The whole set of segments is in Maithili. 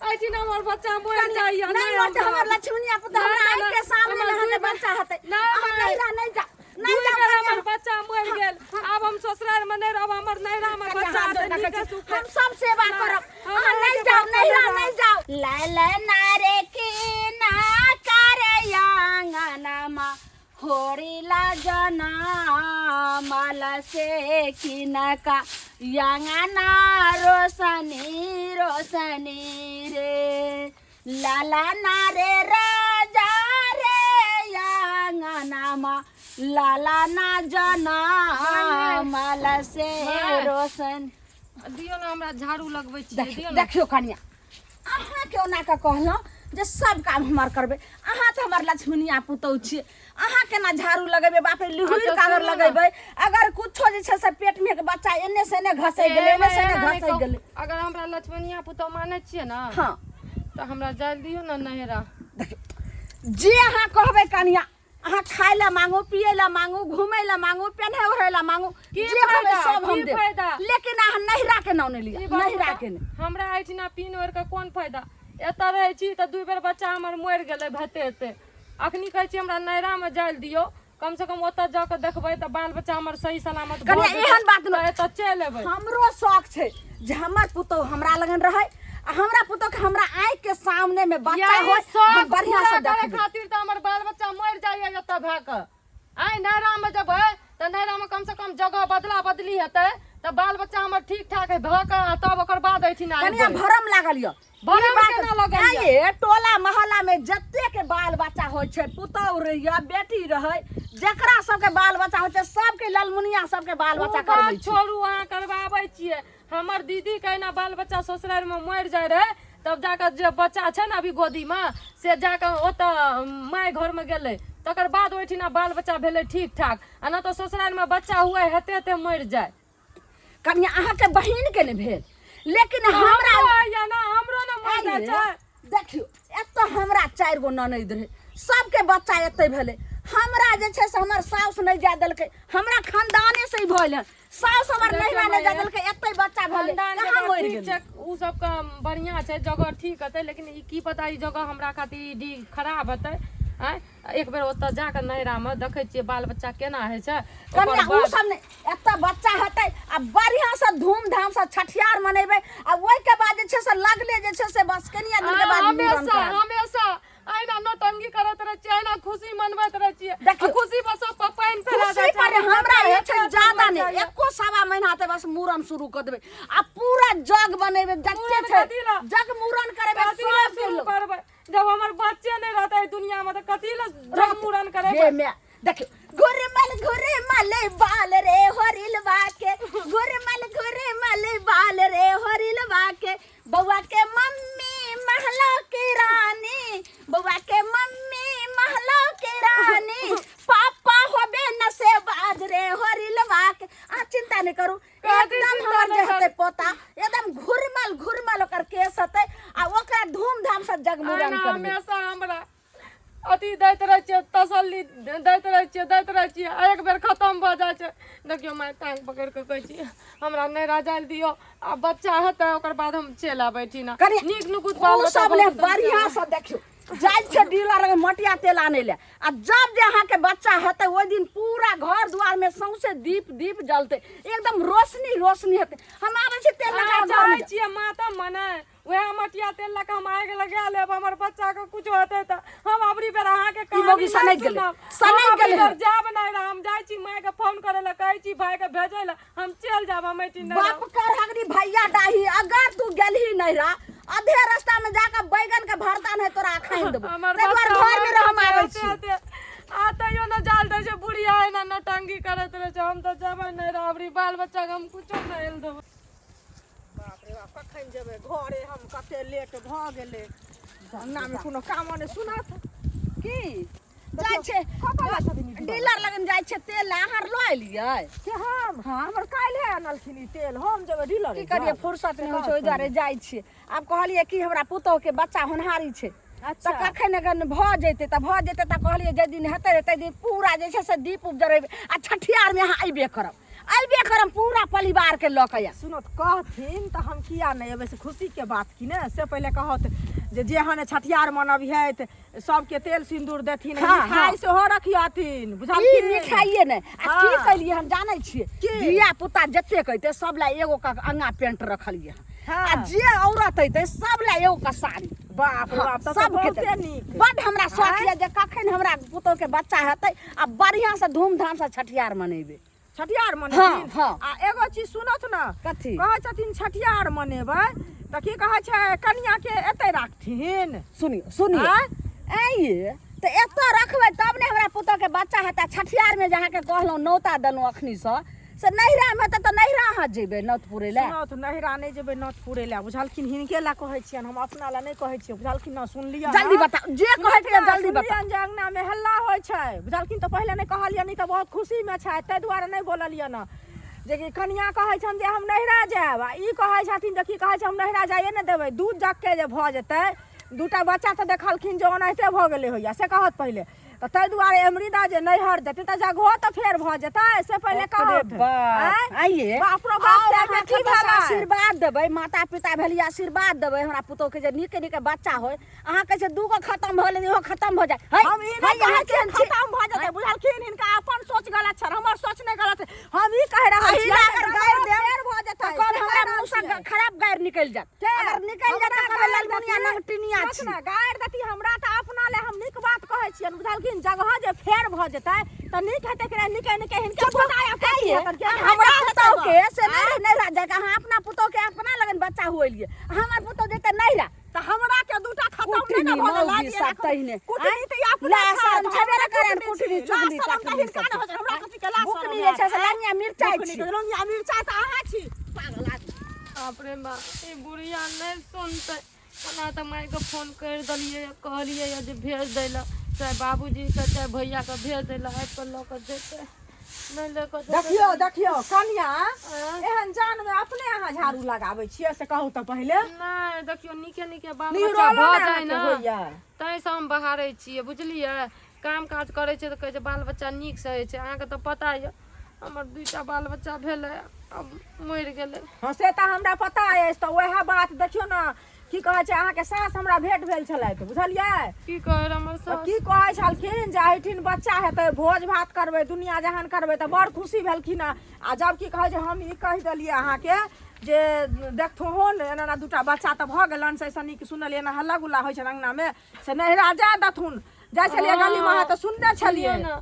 एहिठिना हमर बच्चा मरि जाइए। नहीं मरते हमर लक्ष्मणिया पुतहु, हमरा नहि, आँखि के नहि, सामने हमर अहाँके दुइ बेर- बच्चा हेतै। नहि, अहाँ नहि। नैहरा नहि जाउ, नहि दुइ जाउ बेर कनिया। हमर बच्चा मरि गेल, आब हम ससुराल में नहीं रहब, हमर नैहरा में कनिया, बच्चा हाथ जोड़ हेतै, कऽ नीके कहै छी, सुखे। हम सब सेवा नहि, करब, हम अहाँ नहि अहाँके जाउ, बात नैहरा करब। नहि जाउ। लाल नारे की ना करे आंगनमा होरिला जना माल से किनका यांगना रोशनी रोशनी रे लाला ना रे राजा रे यांगनामा लाला ना जना माल से रोशन। दियौ ने, हमरा झाड़ू लगबै छियै, दियौ ने। देखियौ कनिया, अहाँ के ओना कऽ कहलहुँ जे सब काम हमर करबै, अहाँ तऽ हमर लक्ष्मणिया पुतहु छियै, अहाँ केना झाड़ू लगेबै? बाप रे, लिहुर अच्छा, कागर सुनू ने। लगेबै, अगर कुछो जे छै से पेट में के बच्चा एने से एने घसै गेलै, एने से एने एना नहि घसै कहू। गेलै। अगर हमरा लक्ष्मणिया पुतहु मानै छियै ने, हँ, तऽ हमरा जाय दियौ ने नैहरा। देखियौ, जे अहाँ कहबै कनिया, अहाँ खाय लए मांगू, पिए लए मांगू, घूमे लए मांगू, पेन्हे ओढ़े लए मांगू, की जे कहबै फायदा? सब हम की देब, फायदा? लेकिन अहाँ नैहरा के नाम नहि लिअ, ई बात नैहरा बताउ, के नहि। हमरा एहिठिना पीन ओढ़ि कऽ कोन फायदा? एतऽ रहै छी तऽ दू बेर बच्चा हमर मरि गेलै हेते हेते। अखनी कहै छी हमरा नैहरामे जाय लए दियौ, कम से कम ओतऽ जा कऽ देखबै तऽ बाल बच्चा हमर सही सलामत भऽ कनिया, जेतै, एहन बात नहि। तऽ एतऽ चलि एबै। हमरो शौक छै जे हमर पुतोहु हमरा लगन रहै आ हमरा पुतोहु के हमरा आँखि के सामने में बच्चा यही होय, शौक हम बढ़िया से पूरा करे देखबै। खातिर तऽ हमर बाल बच्चा मरि जाइए एतऽ भए कऽ। आइ नैहरामे जेबै तऽ नैहरामे कम से कम जगह बदला बदली हेतै तऽ बाल बच्चा हमर ठीक ठाक भऽ कऽ आ तब ओकर बाद एहिठिना कनिया, एबै। भरम लागल यऽ। भरम ई बात केना लागल यऽ? आँय, टोला मोहल्ला में जते के बाल बच्चा होइ छै, पुतहु रहैया, बेटी रहै, जकरा सबके बाल बच्चा होइ छै, सबके ललमुनिया सबके बाल ओ बच्चा बात करबै छै। छोड़ू, अहाँ करबाबै छियै। हमर दीदी के एना बाल बच्चा ससुरारि में मरि जाइ रहै, तब जाकऽ जे बच्चा छै ने अभी गोदीमे, से जाकऽ ओतऽ माय घरमे गेलै, तकर बाद ओहिठिना बाल बच्चा भेलै ठीक ठाक, आ नहि तऽ ससुरारिमे बच्चा हुए हेते हेते मरि जाय। कनिया, अहाँके बहिन के नहि भेल, लेकिन हमरा हमरो होइया ने, हमरो ने मरि जाइ छै। देखियौ, एतऽ हमरा 4 गो ननैद रहै, सबके बच्चा एतै भेलै। हमरा जे छै से हमर साउस नहि जाय देलकै, हमरा खानदाने से ई भऽ हन। साउस हमर देखियौ नैहरा नहि जाय माया, देलकै, एतै बच्चा भेलै, खानदान के कहाँ बात मरि ठीक गेलै? छै, उ सबके बढ़िआँ छै, जगह ठीक हेतै, लेकिन ई की पता ई जगह हमरा खातिर ई डी खराब हेतै। आँय, एक बेर ओतऽ जाकऽ नैहरामे देखै छियै बाल बच्चा केना होइ छै, ओकर कनिया, उ बाद सब नहि, एतऽ बच्चा हेतै आ बढ़िआँ से धूमधाम से छठियार मनेबै आ ओहिके बाद जे छै से लगले जे छै से बस कनिया दिन के बाद मूड़न हमेशा करायब। हमेशा अहिना नौटंकी करैत रहै छियै, अहिना खुशी मनबैत रहै छियै। देखियौ। आ खुशी पर सब पर पानि फेरा खुशी जाइ छै। पर हमर हमरा बच्चा ई छै हेतै, ज्यादा मरि नहि, जाइए। एको सवा महीना हेतै, बस मूड़न शुरू कऽ देबै आ पूरा जग बनेबै, जते मूड़न छै कथी लए? जग मूड़न करेबै। कथी लए सब शुरू लोग। करबै जब हमर बच्चे नहि रहतै एहि दुनिया में, तऽ कथी लए जग मूड़न करेबै? हे माय, देखियौ, घुरमल घुरमल बाल रे होरिलवा के, घुरमल घुरमल बाल रे होरिलवा के, बौआ के मम्मी महलो की रानी, बौआ के मम्मी महलो की रानी, पापा होबे न से बाज रे होरिलवा के। अहाँ चिंता नहि करू, कथी एकदम चिंता हमर जे नहि हेतै पोता, एकदम घुरमल घुरमल ओकर केस हेतै आ ओकरा धूमधाम से जगमुरन अहिना करबै। हमेशा हमरा अथी दैत रहै छियै, तसल्ली दैत रहै छियै, दैत रहै छियै, आ एक बेर खतम भऽ जाइ छै। देखियौ माय, टाँग पकड़ि कऽ कहै छी, हमरा नैहरा जाय लए दियौ, आ बच्चा हेतै ओकर बाद हम चलि आयब एहिठिना। कनि नीक नुकुत बाल ओ बच्चा सब भऽ ले जेतै, हम चलि बढ़िआँ आयब। से देखियौ, जाइ छै डीलर लग मटिया तेल आनै लए, आ जब जे अहाँके बच्चा हेतै ओहि दिन पूरा घर दुआरमे सौंसे दीप दीप जलतै, एकदम रोशनी रोशनी हेतै। हम आबै छी तेल लगा अहाँ घरमे। चाहै छियै मातम मनाय, वएह मटिया तेल लऽ कऽ हम आगि लगा लेब। हमर बच्चा के कुछो हेतै तऽ हम अबरी बेर अहाँके ई मौगी कहानी नहि सनकि गेलै, सुनब। सनकि हम अबरी गेलै। बेर जायब नहि रहए, हम जाइ छी मायके फोन करै लए, कहै छी भायके भेजै लए, हम चलि जायब, हम एहिठिन नहि बाप रहब। कर हगरी भैया डाही, अगर तू गेलही नहीं रहा, आधे रास्ता में जाकर बैगन के भरता नहीं तोरा खाइन देबो। हमर ताहि दुआरे बच्चा घर में रह, हम मरि आबै जेतै, छी। आते आ तैयो न जाल दै छै, बुढ़िया एना नौटंकी करैत रहै छै। हम तऽ जेबै नहि रहब, अबरी बाल बच्चाके हम कुछो नहि हेल देबै। बाप रे बाप, कखन जेबै घरे हम? कते लेट भऽ गेलै, अंगनामे कोनो कामो नहि सुनत। की जाइ छै? कतऽ जाइ छथिन ई डीलर? डीलर लगन जाइ छै तेल लए, अहाँ लऽ एलियै? के हम? हमर काल्हे अनलखिन ई तेल, हम जेबै डीलर? की करियै, फुर्सत नहि होइ छै, ओहि दुआरे जाइ छियै। आब कहलियै कि हमरा पुतोहके बच्चा होनहारी छै, तऽ कखन एखन भऽ जेतै तऽ भऽ जेतै, तऽ कहलियै जाहि दिन हेतै ताहि दिन पूरा जे छै से दीप उप जरेबै आ छठियारमे अहाँ अयबे करब। अयबे करम पूरा परिवार के लऽ के। सुनो तऽ कहथिन तऽ हम किया नहि एबै, से खुशीके बात की ने। से पहिले कहत जे जेहन छठियार मनबिहैत सबके तेल सिन्दूर देथिन, मिठाई सेहो रखियथिन, की बुझलखिन? मिठाइए नहि आ की हाँ। कैलियै हम जानै छियै? की? धिया पुता जतेक अयतै सब लए एगो के अंगा पेंट रखलियै हन। हाँ। आ जे औरत अयतै सब लए एगो के साड़ी। बाप रे बाप, तब तऽ सबके बहुते देबै। नीक। बड हमरा शौक आँय? यऽ जे कखन हमरा पुतोह के बच्चा हेतै आ बढ़िआँ से धूमधाम से छठियार मनेबै। छठियार मनेथिन? हाँ। आ एगो चीज सुनत ने। कथी? कहै छथिन छठियार मनेबै तऽ की कहै छै, कनिया के एतै राखथिन? सुनियो सुनियो। आँय? ऐं ये तऽ एतऽ रखबै तब ने हमरा पुतोह के बच्चा हेतै। छठियार मे जे अहाँके कहलहुँ, नौता देलहुँ अखनीसँ, से नैहरामे हेतै तऽ नैहरा अहाँ जेबै नौत पुरै लए? सुनत, नैहरा नहि जेबै नौत पुरै लए, बुझलखिन? हिनके लए कहै छियनि, हम अपना लए नहि कहै छियै, बुझलखिन ने? सुनलियै? जल्दी बताउ जे कहैके यऽ, जल्दी बताउ। सुनलियनि जे अङ्गनामे हल्ला होइ छै, बुझलखिन? तऽ पहिले नहि कहलियनि, ई तऽ बहुत खुशीमे छै, ताहि दुआरे नहि बोललियनि हँ। जे कि कनिया कहै छनि जे हम नैहरा जायब, आ ई कहै छथिन जे की कहै छै, हम नैहरा जाइए नहि देबै। दूध जगके जे भऽ जेतै दूटा बच्चा, तऽ देखलखिन जे ओनाहिते भऽ गेलै होइया, से कहत पहिले तऽ। ताहि दुआरे एमरीदा जे नैहर जेतै तऽ जगहो तऽ फेर भऽ जेतै, से पहिले बाप रे कहत। बाप। आँय? आइये बाप रो बाप, आउ, ताहिमे अहाँके की बस भेलै? आशीर्वाद देबै, माता पिता भेलियै, आशीर्वाद देबै हमरा पुतोह के जे नीक नीक बच्चा होय। अहाँ कहै छै दूगो खतम भऽ गेलै, इहो खतम भऽ जाय। है, हम ई है, नहि अहाँ कहै छियै केहन छी? खतम भऽ जेतै, बुझलखिन? हिनका अपन सोच गलत छनि, हमर सोच नहि गलत है। हम ई कहि रहल अही छियै ला अगर जे गारि जगह देब फेर भऽ जेतै, तऽ कहब से हमरा कहि रहल मुँह सँ छियै। खराब गारि निकलि जायत। के? अगर निकलि जायत तऽ हमरा कहबै गारि ललमुनिया देती, नंगटिनिया सुनत छी। ने, गारि देती हमरा तऽ अपना ले हम नीक बात कहै छियनि, बुझलखिन? जगह जे फेर भऽ जेतै तऽ नीक हेतै कि नहि? नीके नीके हिनके चुप पोता या पोती आइये, हेतनि, किएकि हमरा हमरा पुतोह हेतै के से गऽ। नहि रहै नैहरा जाके, अहाँ अपना पुतोह के अपना लगन बच्चा हुएलियै, हमर पुतोह जेतै नैहरा तऽ हमरा के दूटा खतम नहि कुटनी ने भऽ गेल? मौगी लाज सब तहिने। कुटनी तऽ ई अपने ला छै, शरम तऽ छेबे हमरा ने करैन, कुटनी कुटनी छी। चुगली ला शरम तऽ तकली हिनका सब। ने होइ छै, हमरा कथी के ला शरम बुकनी जे हैत? छै से लंगिया मिरचाइ बुकनी छी। के लंगिया मिरचाइ तऽ अहाँ छी, पागल आदमी। बाप रे बाप, ई बुढ़िया नहि सुनतै। ओना तऽ मायके फोन करि देलियै, कहलियै जे भेज दै लए, चाहे बाबूजीके चाहे भैयाके भेज दै लए, आबि कऽ लऽ कऽ जेतै, नहि लऽ कऽ जेतै। देखियौ देखियौ कनिया, एहन जान मे अपने अहाँ झाड़ू लगाबै छियै, से कहू तऽ पहिले। नहि, देखियौ, नीके नीके बाल बच्चा निरोलो भऽ ने जाइ अहाँके ने होइया, ताहिसँ हम बहारै छियै, बुझलियै? काम काज करै छै तऽ कहै छै बाल बच्चा नीकसँ होइ छै। अहाँके तऽ पता यऽ, हमर दूटा बाल बच्चा भेलै, आब मरि गेलै। हँ, से तऽ हमरा पता अछि। तऽ वएह बात देखियौ ने, की कहै छै, अहाँके सास हमरा भेंट भेल छलथि, बुझलियै? की कहै हमर तऽ सास? की कहै छलखिन जे एहिठिन बच्चा हेतै, भोज भात करबै, दुनिया जहान करबै, तऽ बड़ खुशी भेलखिन हँ। आ जब की कहै छै, हम ई कहि देलियै अहाँके जे देखथुन, एना एना दूटा बच्चा तऽ भऽ गेलनि, से एहिसँ नीक सुनलियै एना हल्ला गुल्ला होइ छनि अङ्गनामे, से नैहरा जा देथुन। जाइ छलियै गलीमे अहाँ तऽ सुनने छलियै। सुनियौ ने,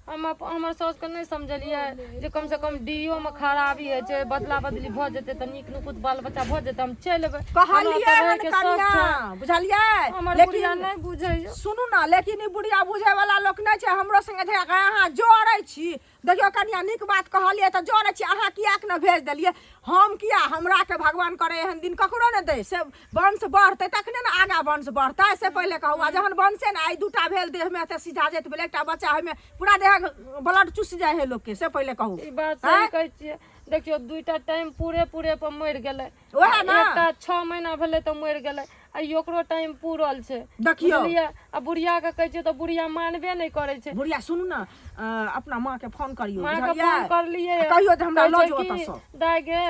हम हमर साउसके नहि समझलियै जे कमसँ कम डी मे खराबी होइ छै, बदला बदली भऽ जेतै तऽ नीक नुकुत बाल बच्चा भऽ जेतै, हम चलि एबै। हमरा कहलियै तऽ हन रहैके शौक कनिया, छै। बुझलियै? हमर बुढ़िया लेकिन नहि बुझैया। सुनू ने, लेकिन ई बुढ़िया बुझै वाला लोक नहि छै। हमरो संगे झगड़ा कऽ अहाँ जोड़ै छी। देखियौ कनिया, नीक बात कहलियै तऽ जोड़ै छी। अहाँ किएक ने भेज देलियै? हम किया, हमरा के भगवान करे एहन दिन ककरो ने दै, से वंश बढ़तै तखने ने आगा वंश बढ़तै, से पहिले कहू। आ जहन वंशे ने आइ दूटा भेल, देहमे एते सिझा जाइत भेल, एकटा बच्चा होइमे पूरा देहक ब्लड चुसि जाइ है लोकके, से पहिले कहू। ई बात सही कहै छियै। देखियौ, दूटा टाइम पूरे पूरे पर मरि गेलै। ओएह ने। एकटा 6 महीना भेलै तऽ मरि गेलै, आ ई ओकरो टाइम पूरल छै। देखियौ। बुझलियै? आ बुढ़िया के कहै छियै तऽ बुढ़िया मानबे नहि करै छै। बुढ़िया, सुनू ने, अपना माँ के फोन करियौ। माँ के बुझलियै? फोन करलियै। आ कहियौ जे हमरा कहै लऽ छै जाउ कि ओतऽसँ। दाय गे,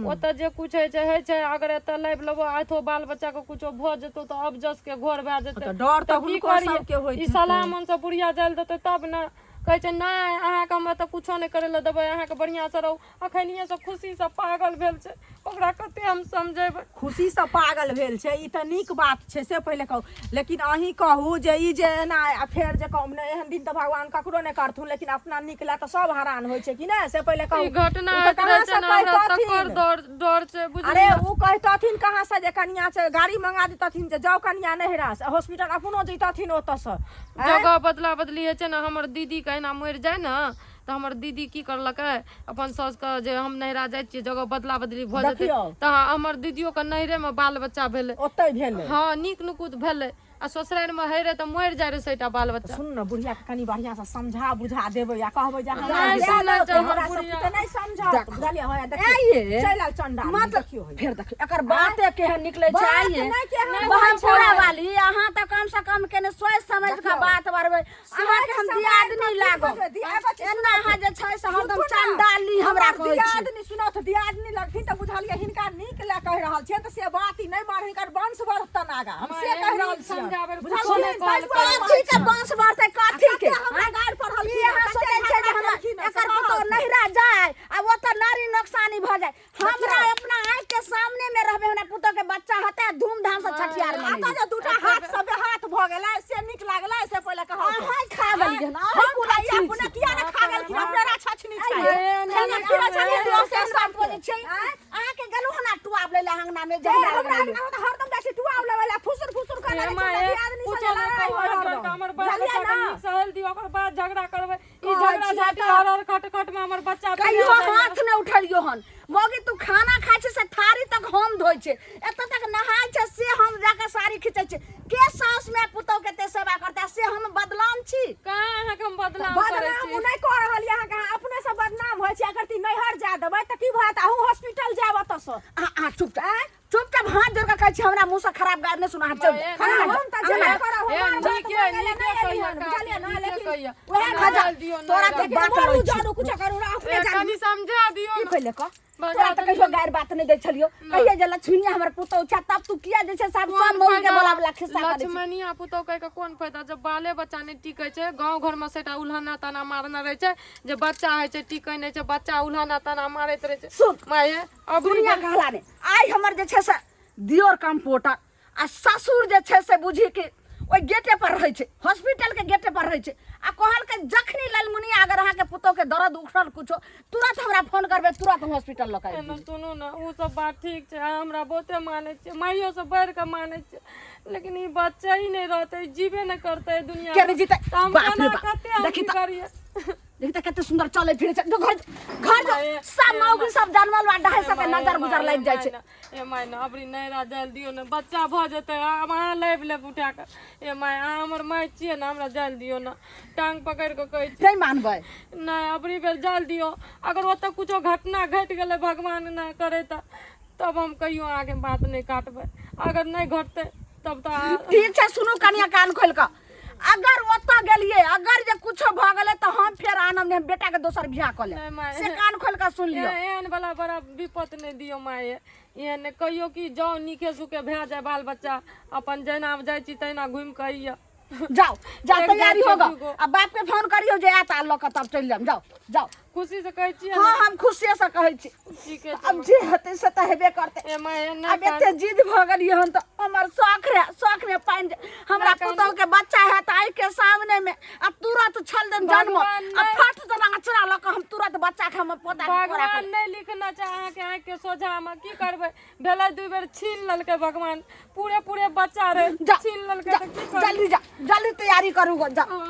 ओतऽ जे कुछ होइ छै होइ छै, अगर एतऽ लाबि लेबो, आथो बाल बच्चा के कुछो भऽ जेतौ तऽ अबजस के घर भए जेतै। तऽ डर तऽ की हुनको करियै? सबके होइत ई हेतै। सलाह मन से बुढ़िया जाय लए देतै तब ने। कहै छै नहि, अहाँके हम एतऽ कुछो नहि करै लए देबै, अहाँके बढ़िआँसँ रहू। अखनिये से खुशी से पागल भेल छै, ओकरा कते हम समझेबै? खुशीसँ पागल भेल छै, ई तऽ नीक बात छै, से पहिले कहू। लेकिन अहीं कहू जे ई जे एना आ फेर जे कहू ने, एहन दिन तऽ भगवान ककरो नहि करथुन, लेकिन अपना नीक लए तऽ सब हरान होइ छै कि नहि, से पहिले कहू। ई घटना ओ तऽ होइत रहै कहाँ छै से ने, हमरा कहितथिन? तकर डर डर छै, अरे बुझलियै? ओ कहितथिन कहाँ से जे कनिया छै, गाड़ी मंगा देतथिन जे जाउ कनिया नैहरा से, हॉस्पिटल अपनो जैतथिन ओतऽसँ। जगह बदला बदली होइ छै ने। हमर दीदी के एना मरि जाय ने तऽ हमर दीदी की करलकै अपन साउसके जे हम नैहरा जाइ छियै, जगह बदला बदली भऽ जेतै। देखियौ। तऽ हमर दीदियोके नैहरेमे बाल बच्चा भेलै। ओतहि भेलै। हँ, नीक नुकुत भेलै। आ ससुरारिमे होइ रहै तऽ मरि जाइ रहै सभटा बाल बच्चा। सुन ने, बुढ़िया के कनी बढ़िया से समझा बुझा देबै आ कहबै जे हमरा नहि सुनै छै हमर हमरा सब बुढ़िया। तऽ नहि समझत, बुझलियै? होया देखियौ, आइये। चलि आयल चंडाल, मतलब देखियौ होया। फेर देखियौ एकर बाते केहन निकलै छै। बात आइये नहि केहन नहि बहन छै। पूरा वाली, अहाँ तऽ कम से कम केने सोचि समझि कऽ देखियौ। बात बढ़बै। अहाँके हम सोचि दियादनी समझि कऽ लागब। की बजबै? एना अहाँ जे छै से हरदम सुनू ने, चंडाली हमरा हमर कहै छी। दियादनी सुनत, दियादनी लगथिन तऽ बुझलियै हिनका नीक लए कहि रहल छियनि तऽ से बात ई नहि मार, हिनकर वंश बढ़तन आगा, हम से कहि रहल नीक समझाबै छियनि, लए कुछो बुझलखिन? नहि ताहि कहलकै। दुआरे कथी के वंश बढ़तै, कथी के? कते हमरा गारि पढ़लखिन, ई अहाँ कते सोचै छियै जे झगड़ा हमरा केलखिन, से एकर पुतोहु कहत। नहिरा जाय आ ओतऽ नारी नोकसानी भऽ जाय? हमरा अपना आँखि के सामने मे रहबै, हमरा पुतोह के बच्चा हेतै आ धूमधाम से छठियार एतऽ मनेबै। जे दूटा हाथ से बेहाथ भऽ गेलै से नीक लागलै? से पहिले कहू तऽ। अहाँ खा गेलियै हन, अहाँ हम पूरा खाइए, छी अपने किया ने खा गेलखिन? अपने छछनी छै। ए, नहि, खेने पीने छथिन दोसर बात सबके। बजै छियै। अहाँके गेलहुँ हन टुआब लै लए अंगना मे ए, जहिना हमरा लगलै। अंगना तऽ हरदम जाइ छी टुआब लेबै लए, फुसुर फुसुर करै ए लगै छै माय, तऽ दियादनी कुछो संगे नहि लड़ाइ कहू, होइ हाथ जोड़ि हरदम। कऽ हमर बाल बुझलियै बच्चाके ने? नीक सहल दियौ, ओकर बाद झगड़ा करबै। ई कहै झगड़ा छियै झाटी तऽ हर हर खट खट में हमर बच्चा कहियो पिला जाइए। हाथ नहि उठेलियो हन। मौगी, तू खाना खाइ छै से थारी तक हम धोइ छै, एतऽ तक नहाय छै से हम जाकऽ साड़ी खींचै छै। के साउस माय पुतोह के एते सेवा करतै? से हम बदनाम छी? कहाँ अहाँके हम बदनाम करै बदनाम छी? ओ नहि कऽ रहल यऽ अहाँके, अहाँ अपने से बदनाम होइ छी। अगर ती नैहर जा देबै तऽ की भऽ जायत? अहूँ हॉस्पिटल जायब ओतऽसँ। अहाँ अहाँ चुपचाप चुपचाप हाथ जोड़ कऽ कहै छी, हमरा मुँह से खराब गारि नहि सुना। अहाँ चलि ए, जाउ। हँ, हम तऽ जेबे करब, ए, हमर बात नीके मानै लए नीके नहि एली कहिया हन, बुझलियै ने? नीके लेकिन कहिया। वएह हमरा खा जा। जायल दियौ, तोरा नहि तऽ रहब। बात मरू लै छी। जरू कुछो करू, अपने ए, जानी। कनि समझा दियौ की ने। पहिले कह, बजा तोरा तऽ तऽ कहियो गारि बात नहि दै छलियौ, कहियै जे लक्ष्मीनिया हमर पुतहु छै, तब तू किया जे छै सब कोन सब मौगी के फायदा? बोलावला खिस्सा करै छी? लक्ष्मणिया पुतहु कहि कऽ कोन फायदा जब बाले बच्चा नहि टिकै छै? गाँव घरमे सेटा उल्हाना ताना मारने रहै छै जे बच्चा होइ छै टिकै नहि छै, बच्चा उल्हाना ताना मारैत रहै छै। सुन, माये अबरी दुनिया कहला ने, आइ हमर जे छै से दियोर कम्पोटर आ ससुर जे छै से बुझी कि ओहि गेटे पर रहै छै, हॉस्पिटलके गेटे पर रहै छै, आ कहलकै जखनी ललमुनिया अगर अहाँके पुतोहके दर्द उठल कुछो, तुरंत हमरा फोन करबै, तुरंत हम हॉस्पिटल लऽ कऽ आबि एना सुनू ने, ओ सब बात ठीक छै, अहाँ हमरा बहुते मानै छियै, माइयो से बढ़ि कऽ मानै छियै, लेकिन ई बच्चा ही नहि रहतै, जीबे नहि करतै दुनिया के नहि जीतै? तऽ हम बाप रे केना बाप। कते हम देखी की तऽ- करियै? देखी तऽ कते सुंदर चलै फिरै छै। जो घर घर जो, सब मौगी सब जानवर बा, ढाई सौ के नजर गुजर लागि जाइ छै। ए माय ने, अबरी नैरा जायल दियौ ने, बच्चा भऽ जेतै, आब अहाँ लाबि लेब उठा कऽ। ए माय, अहाँ हमर माय छियै ने, हमरा जायल दियौ ने, टांग पकड़ि कऽ कहै छी। नहि मानबै? नहि, अबरी बेर जायल दियौ। अगर ओतऽ कुछो घटना घटि गेलै, भगवान नहि करै, तऽ तब हम कहियो अहाँके बात नहि काटबै। अगर नहि घटतै तब तऽ अहाँ ठीक छै। सुनू कनिया, कान खोलि कऽ, अगर ओतऽ गेलियै, अगर जे कुछो भऽ गेलै तऽ हम फेर आनब नहि, हम बेटाके दोसर बियाह कऽ लेब। नहि माय। से कान खोलि कऽ सुनि लिअ। एहन वाला बड़ा विपत नहि दियौ माय, एहन नहि कहियौ कि जाउ नीके सुखे भए जाय बाल बच्चा, अपन जहिना जाइ छी तहिना घुमि कऽ अइयै। जाओ जाओ, एक तैयारी डेढ़ होगा दूगो। आ बाप के फोन करियो जे आयत आ लऽ कऽ तब चलि जायब। जाओ जाओ। खुशी से कहै छियै? हाँ, हम खुशिये से कहै छी। ठीके छै। अब जे हेतै से तऽ हेबे करतै। ए माय, नहि आब एते जिद भऽ गेलियै हन तऽ हमर शौख रहे, शौख में पानि हमरा पुतहु के बच्चा हैत आँखि के सामने में आ तुरंत छल देन जन्म भगवान आ फट जना अचरा लऽ कऽ हम तुरंत बच्चा के हम पोता के कोरा भगवान नहि लिखना छै अहाँके आँखि के सोझामे, की करबै? भेलै दू बेर छीन लेलकै भगवान, पूरे पूरे बच्चा रहे, जा छीन लेलकै जा, तऽ की करबै? जल्दी जा, जल्दी तैयारी करू गो, जा। हँ।